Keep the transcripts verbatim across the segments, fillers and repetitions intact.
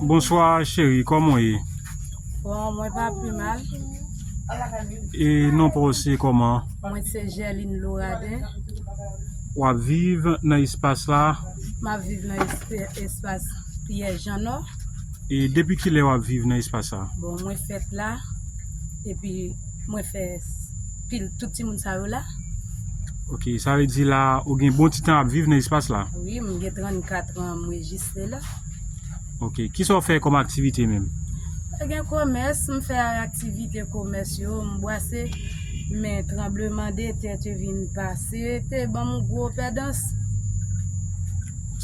Bonswa cheri, kòman w ye? Bon, mwen pa pi mal. E non pa w se kòman? Mwen se Gerline Loraden. W ap viv nan espas la? M ap viv nan esp- espas Pierre Jeannot. E depi kilè w ap viv nan espas la? Bon, mwen fèt la. Epi mwen fè s- pil tout timoun sa yo la. Ok, sa vle di la ou gen bon ti tan ap viv nan espas la? Wi, m gen trannkat an, m rejistre la. Ok, kisa w fè kòm aktivite menm? Pa gen komès, m fè aktivite komès yo, m bwase, men tranbleman de tè te vin pase, te ban m yon gwo pèdans.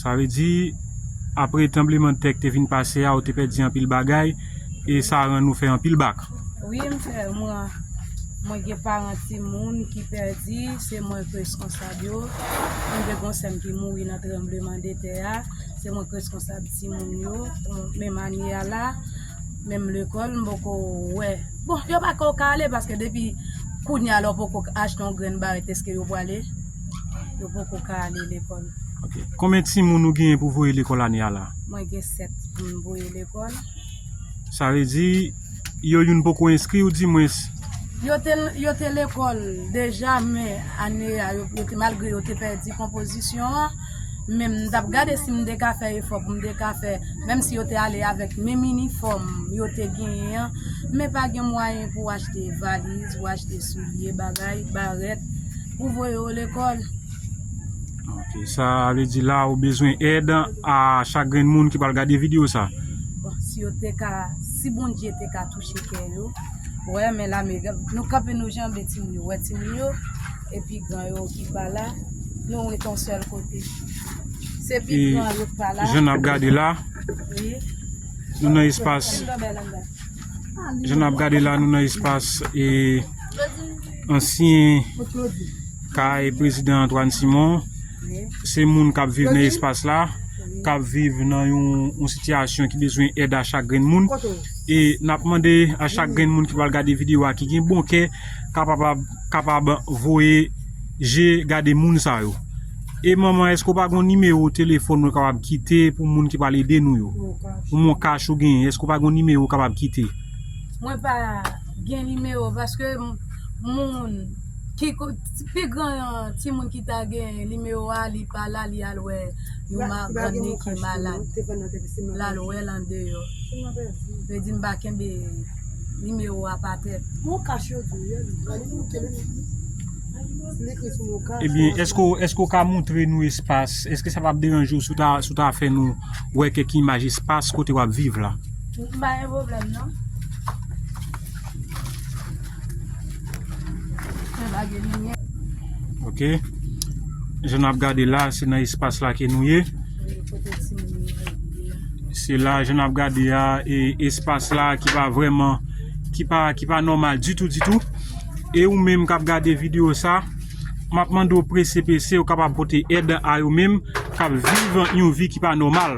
Sa vle di, apre tranbleman de tè ki te vin pase a, ou te pèdi anpil bagay, e sa rann ou fè anpil bak? Wi, m fè, mwen, mwen gen paran timoun ki pèdi, se mwen k reskonsab yo. Mwen gen yon sè m ki mouri nan tranbleman de tè a, se mwen k reskonsab timoun yo. Menm ane a la, menm lekòl, m poko wè. Bon, yo pa ko ka ale paske depi kounye a la, w poko achte yon grenn barèt, èske yo prale? Yo poko ka ale lekòl. Ok. Konbyen timoun ou genyen pou voye lekòl ane a la? Mwen gen sèt pou m voye lekòl. Sa vle di, yo youn poko enskri ou di mwens? Yo te, yo te lekòl deja, men ane a, yo, yo te, malgre yo te pèdi konpozisyon an, men m t ap gade si m te ka fè efò pou m te ka fè, menm si yo te ale avèk menm inifòm yo te genyen an, men pa gen mwayen pou w achte valiz, pou w achte soulye, bagay, barèt, pou voye yo lekòl. Ok, sa vle di la ou bezwen èd a chak grenn moun ki pral gade videyo sa. Bon, si yo te ka, si Bondye te ka touche kè yo, wè, men la, men nou kanpe nou janbe timoun yo, wè timoun yo, epi gran yo ki pa la, nou ret yon sèl kote. Se pi gran yo k pa la. Jan n ap gade la, wi. Nou nan espas, jan n ap gade la, nou nan espas e ansyen kay prezidan Antoine Simon. Se moun k ap viv nan espas la, k ap viv nan yon, yon sitiyasyon ki bezwen èd a chak grenn moun. E n ap mande a chak grenn moun ki pral gade videyo a, ki gen bon kè, kapab, kapab voye je gade moun sa yo. E manman, èske w pa gen nimewo telefòn ou kapab kite pou moun ki pral ede nou yo? Pou MonCash ou genyen, èske w pa gen nimewo ou kapab kite? Mwen pa gen nimewo paske m- moun ki ko- pi gran timoun ki ta gen nimewo a, li pa la, li al wè yon ma- grann li ki malad. L al wè l andeyò. Vle di m pa kenbe nimewo a pa tèt. Ebyen, èske w, èske w ka montre nou espas? Èske sa p ap deranje w si w ta, si w ta fè nou wè kèk imaj espas kote w ap viv la? M pa gen pwoblèm, non. Men pa gen limyè. Ok. Jan n ap gade la, se nan espas la ke nou ye. Wi, kote timoun yo ye a. Se la, jan n ap gade a, e espas la ki pa vrèman, ki pa, ki pa nòmal ditou, ditou. E ou menm k ap gade videyo sa, m ap mande w prese, prese, ou kapab pote èd a yo menm k ap viv yon vi ki pa nòmal.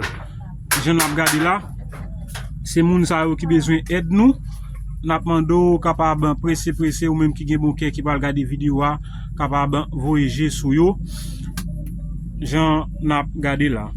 Jan n ap gade la, se moun sa yo ki bezwen èd nou. N ap mande w kapab prese, prese, ou menm ki gen bon kè ki pral gade videyo a, kapab voye je sou yo. Jan n ap gade la.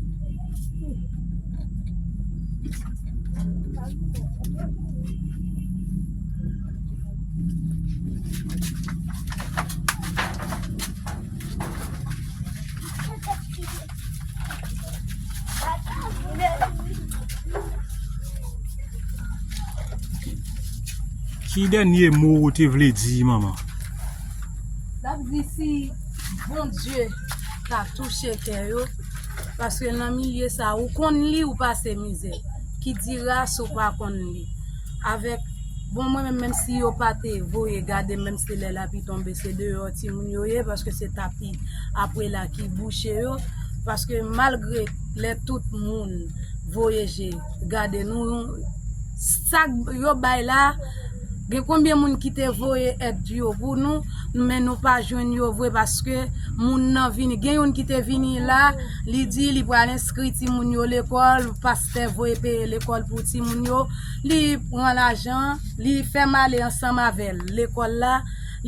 Ki dènye mo ou te vle di, manman? N ap di si Bondye ka touche kè yo, paske nan milye sa, ou konn li, ou pase mizè. Ki dira si w pa konn li. Avèk, bon, mwen menm, menm si yo pa te voye gade m, menm si lè lapli tonbe, se deyò timoun yo ye, paske se tapi apre la ki bouche yo. Paske malgre lè tout moun voye je gade nou, sa k- yo bay la, gen konbyen moun ki te voye èd yo pou nou, men nou pa jwenn yo vre, paske moun nan vini, gen youn ki te vini la, li di li pral enskri timoun yo lekòl, pastè voye peye lekòl pou timoun yo, li pran lajan, li fè m ale ansanm avè l lekòl la,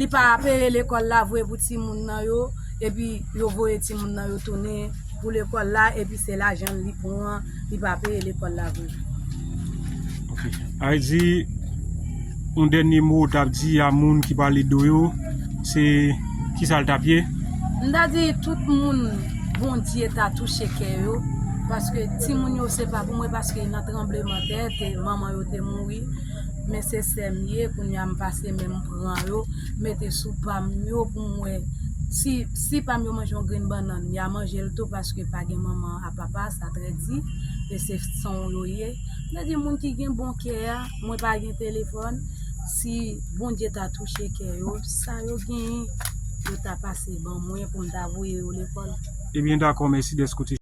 li pa peye lekòl la vre pou timoun nan yo, epi yo voye timoun nan yo tounen pou lekòl la, epi se lajan li pran, li pa peye lekòl la vre. Ok. A vle di, yon dènye mo w t ap di a moun ki pale do yo, se kisa l t ap ye? M ta di tout moun Bondye ta touche kè yo, paske timoun yo se pa pou mwen, paske nan tranblemanntè, te manman yo te mouri, men se sè m ye, kounye a m pase men m pran yo, mete sou pa m yo pou m wè si, si pa m yo manje yon grenn bannann, y a manje l tou, paske pa gen manman a papa, sa trè di, e se san w yo ye. M ta di moun ki gen bon kè a, mwen pa gen telefòn, si Bondye ta touche kè yo, sa yo genyen, yo ta pase ban mwen pou m ta voye yo lekòl. Ebyen, dakò, mèsi dèske w te